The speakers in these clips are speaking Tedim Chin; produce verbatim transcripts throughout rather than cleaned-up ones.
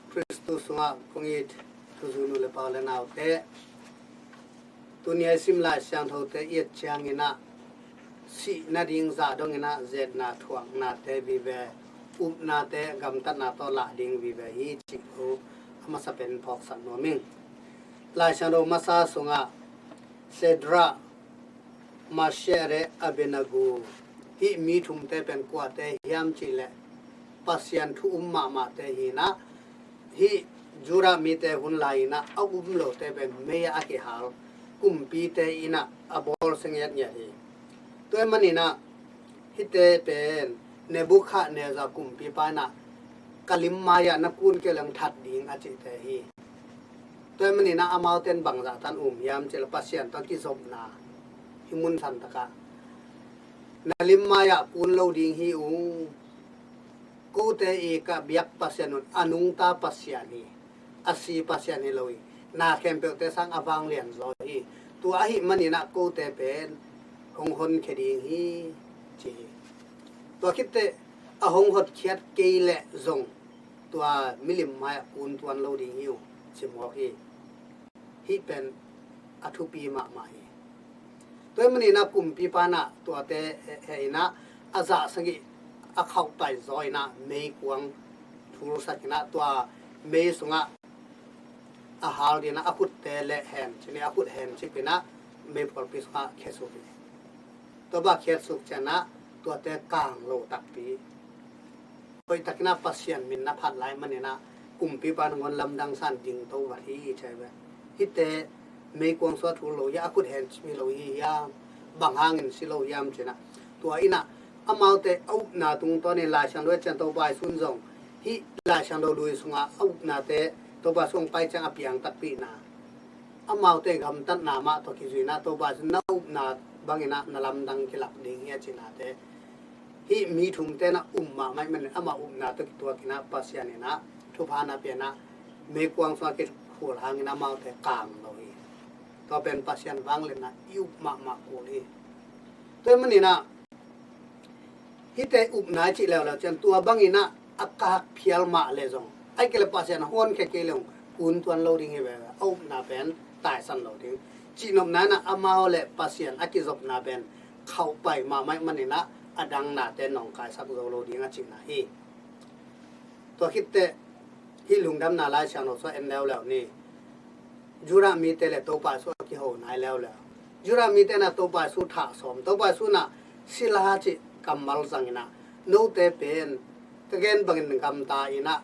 Khristu sungah kong it thuzui nu le pa u le naute, tuni a i sim Lai Siangthote i et ciangin ah sih nading zah dongin ah, zetna thuaknate vive, upnate gamtatna tawh lah ding vive hi cih ko a masa pen phawksak nuam ing. Lai Siangtho masa sungah Shadrach, Meshach le Abednego, hih mi thumte pen kuate hiam cih leh Pasian thu um mahmahte hi-in ah, hih Judah mite hun lai-in ah a um lote pen mei-ah a kihal kumpite in ah a bawlsia ngiatngiat hi. Tua ahih manin ah hihte pen Nebuchadnezzar kumpipa in ah ka lim mai-ah na kun kei leng that ding a cihte hi. Tua ahih manin ah amaute in bangzah tan um hiam cih leh Pasian tawh kizopna, hih mun santak ah na lim mai-ah kun lo ding hi ung. Kote i ka biak Pasian un a nungta Pasian hi, a si Pasian hi lo hi. Na khempeuhte sang a vanglian zaw hi. Tua ahih manin ah kote pen hong honkhia ding hi, ci hi. Tua khit teh a hong hotkhiat kei leh zong tua milim mai-ah kun tuan lo ding hi uh, ci mawk hi. Hih pen a thupi mahmah hi. Tua ahih manin ah kumpipa in ah tuate heh in ah a zah sagih a khauhpai zaw in ah meikuang thulsak in ah, tua mei sungah a hal ding in ah a khutte le hen, ci ni, a khut hen cip in ah meiphualpi sungah khiasuk hi. Tua bang khiatsuk ciangin ah tuate kang lo takpi, hoihtakin ah Pasian min na phat lai manin ah kumpipa nangawn lamdang sa-in dingto vat hi, ci hi ve. Hihte meikuang sungah thul lo hiam, a khut hen cip hi lo hi hiam, bang hangin si lo hiam ci-in ah. Tua in ah amaute a upna tungtawnin Lai Siangtho et ciang Topa Jesu in zong hih Lai Siangtho lui sungah a upnate Topa Jesu hong pai ciang a piang takpihna, amaute gamtatna mah tawh kizui in ah Topa Jesu in na upna bangin ah na lamdang kilak ding hi a cihnate, hih mi thumte in ah um mahmah ahih manin amah upna tawh kituakin ah Pasian in ah thupha na pia in ah meikuang sungah kikhul hangin amaute kang lo hi. Tua pen Pasian vangliatna i up mahmah kul hi. Tua ahih manin ah hihte upna i cih leuleu ciang tua bangin ah a kak phial mah leh zong, ahih kei leh Pasian a honkhia kei leh zong kun tuan lo ding hi ve. A upna pen taisan lo ding. Cihnopna in ah amau le Pasian a kizopna pen khauhpai mahmah ahih manin ah a dang nate nawngkaisak zo lo ding a cihna hi. Tua khit teh hih Lungdamna Lai Siangtho sungah en leuleu ni. Judah mite le Topa Jesu a kiho nai leuleu. Judah mite in ah Topa Jesu thah sawm, Topa Jesu in ah sila cih kammal zang in ah, note pen ka gen bangin gamta in ah,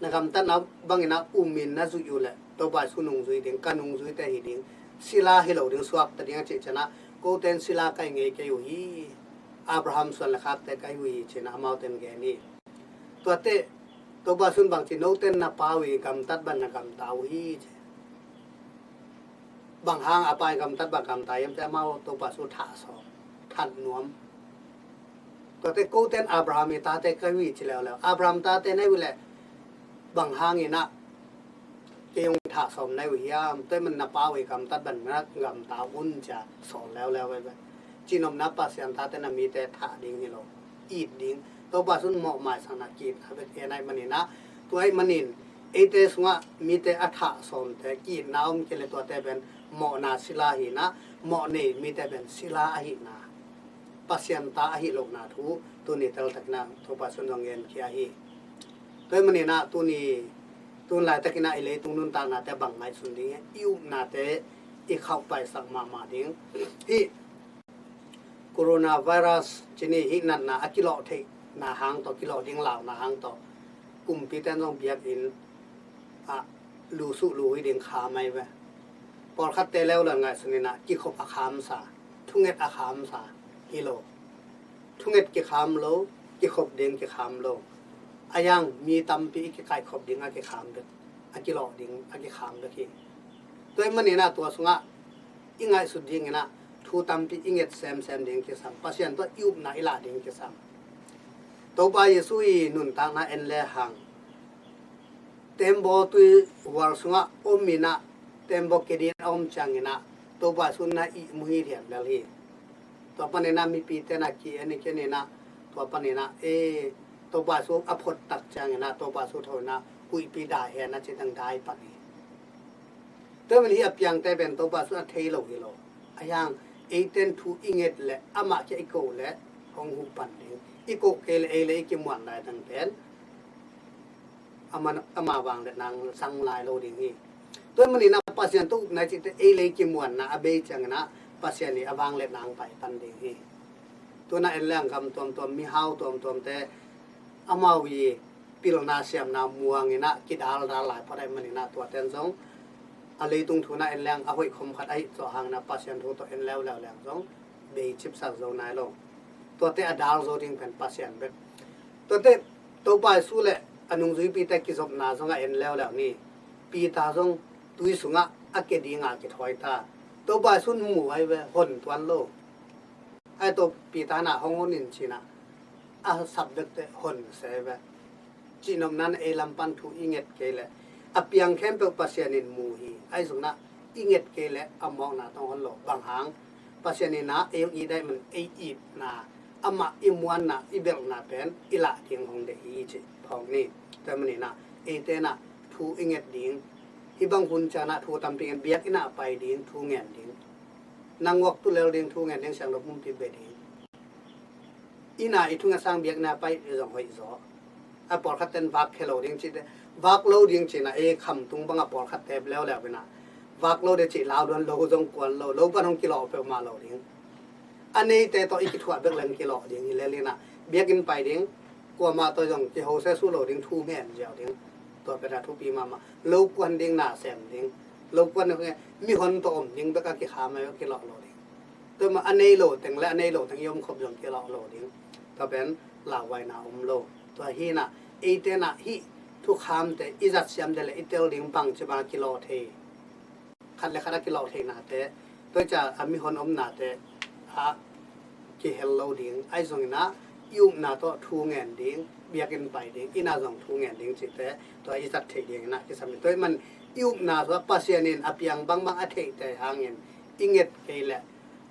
na gamtatna bangin ah um in na zuih uh leh Topa Jesu nungzui ding, ka nungzuite hi ding, sila hi lo ding, suakta ding a cih ciangin ah, kote in sila ka hi ngei kei uh hi, Abraham suan le khakte ka hi uh hi, ci-in ah amaute in gen hi. Tua teh Topa Jesu in bang ci, note in na pa uh i gamtat bang na gamta uh hi, ci. Bang hang a pa i gamtat bang gamta hiam cih leh amau Topa Jesu thah sawm, that nuam. Tua teh kote in Abraham i tate ka hi uh hi ci leuleu, Abraham tate na hi uh leh bang hangin ah kei hong thah sawm na hi uh hiam, tua ahih manin na pa uh i gamtat bang na gamta un, ci-a sawl leuleu ve. Cihnopna Pasian tate na mite thah ding hi lo, it ding. Topa Jesu in mawh maisakna, ki-itna bek gen ahih manin ah, tua ahih manin eite sungah mite a thah sawmte ki-itna om kei leh tuate pen mawhna sila hi-in ah, mawh nei mite pen sila ahihna, Pasian ta ahi lohna thu tuni teltakin ah Topa Jesu in zong genkhia hi. Tua ahih manin ah tuni, tun laitakin ah i leitung nuntaknate bang ngaihsun ding hiam, i upnate i khauhpaisak mahmah ding. Hih coronavirus ci ni, hih natna a kilawh theihna hang tawh, kilawh ding launa hang tawh kumpite in zong biakinn ah lusuh luhui ding kham ahi ve. Pawlkhatte leuleu ngaihsun in ah kikhop a khamsa, thunget a khamsa hi lo. Thunget kikham lo, kikhop ding kikham lo. A yang mi tampi i kikaihkhop ding a kikham bek, a kilawh ding a kikham bek hi. Tua ahih manin ah tua sungah i ngaihsut dingin ah thu tampi i nget semsem ding kisam, Pasian tawh i upna i lah ding kisam. Topa Jesu i nuntakna en lehang, tembaw tui hual sungah om in ah, tembaw kedin a om ciangin ah Topa Jesu na ihmu hithiat lel hi. Tua panin ah mipite in ah ki-en in, ki-en in ah, tua panin ah, e, Topa Jesu a phot tak ciangin ah Topa Jesu tho in ah huihpi dai hen a cih teng dai pan hi. Tua man hi a piangte pen Topa Jesu a thei lo hi lo. A hiang eiten thu i nget le amah kia i ko le hong huh pan ding. I ko kei le ei le i kimuan lai teng pen ama, ama vang le nang sang lai lo ding hi. Tua manin a Pasian tawh upna i cihte ei le i kimuanna a bei ciangin a Pasian i a vang le nang pai pan ding hi. Tuna en leng gam tuamtuam, mihau tuamtuamte amau i pilna siamna muangin a kidaldal lai phot ahih manin a tuaten zong a leitung thu na en leng a hoih khom khat ahih zawh hangin a Pasian thu tawh en leuleu leng zong bei cipsak zo nai lo. Tuate a dal zo ding pen Pasian bek. Tuate Topa Jesu le a nungzuipite kizopna zong a en leuleu ni. Peter zong tui sungah a ke dinga kithawi ta. Topa Jesu mu ai ve, hon tuan lo. Ai to Peter na hong hon in cina a sap bekte hon se ve. Cihnopna in ei lam pan thu i nget kei le a piang khempeuh Pasian in mu hi. Ai zong na i nget kei le a mawkna tawng hon lo. Bang hang Pasian in a ei hong it ai man ei itna amah i muanna i belhna pen i lah ding hong deih hi cih phawk ni. Tua manin a eite na thu i nget ding. Hih bang hun ciang a thu tampi ngen, biakinn ah pai ding, thu ngen ding. Nang uak tu lel ding, thu ngen ding, siang lo pumpi be ding. Inn ah i thunget sang biakna pai i zong hoih zaw. A pawlkhat ten vak khe lo ding cite, vak lo ding cina ei khamtung banga pawlkhat tep leuleu ina vak lo de cih lau duan lo zong kuan lo, lo pan hong kilawh peuhmah lo ding. A neite tawh i kithuah bek leng kilawh ding hi lel ina biakinn pai ding, kuamah tawh zong kiho se su lo ding, thu ngen ziau ding. Tua peta thupi mahmah. Lo kuan ding, na sem ding, lo kuan ding, mihon tawh om ding bek a kikham a kilawh lo ding. Tua mah a nei lo teng le a nei lo teng i om khop zong kilawh lo ding. Tua pen lauhuaina om lo. Tua hi na eite na hih thukhamte i zat siam de le i tel ding bang ci bang a kilawh thei. Khat le khat a kilawh theinate, tua i ca a mihon omnate a kihel lo ding. Ai zong ina i upna tawh thu ngen ding, biakinn pai ding, ina zong thu ngen ding cite tua i zat theih ding ina kisam hi. Tua i man i upna tawh Pasian in a piang bangbang a theihte hangin i nget kei le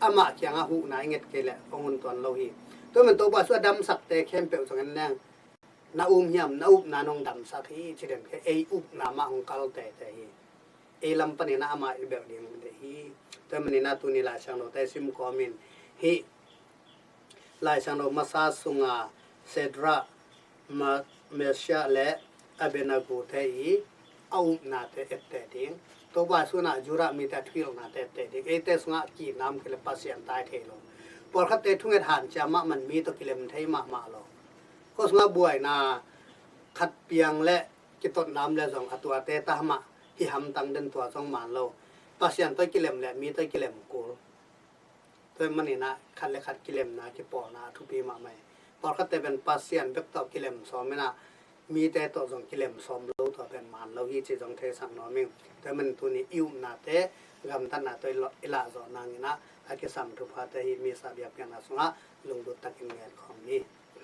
amah kiangah huhna i nget kei le hong hun tuan lo hi. Tua man Topa Jesu a damsakte khempeuh zong en leng na um hiam, na upna nong damsak hi ci den kei, ei upna mah hong kal tete hi. Ei lam panin a amah i belh ding deih hi. Tua manin a tuni Lai Siangtho te sim kawmin hih Lai Siangtho masa sunga Shadrach, Ma-, Meshach le Abednego te i a upnate etteh ding. Topa Jesu in a Judah mite a thuhilhnate etteh ding. Eite sungah kinam kei le Pasian tai thei lo. Pawlkhatte thunget hanciam mahmah, mi tawh kilem thei mahmah lo. Khuasungah buaina khat piang le kitotna om le zong a tuate ta mah hi hamtang den, tua zong man lo. Pasian tawh kilem le mi tawh kilem kul. Tua manin a khat le khat kilemna, kipawlna a thupi mahmah hi. Pawlkhatte pen Pasian bek tawh kilem sawm ina mite tawh zong kilem sawm lo, tua pen man lo hi ci zong theisak nuam ing. Tua man tuni i upnate gamtatna tawh i lah zawh nangin a kisam thuphate hih misa biakpiakna sungah lunglut takin ngen khawm ni.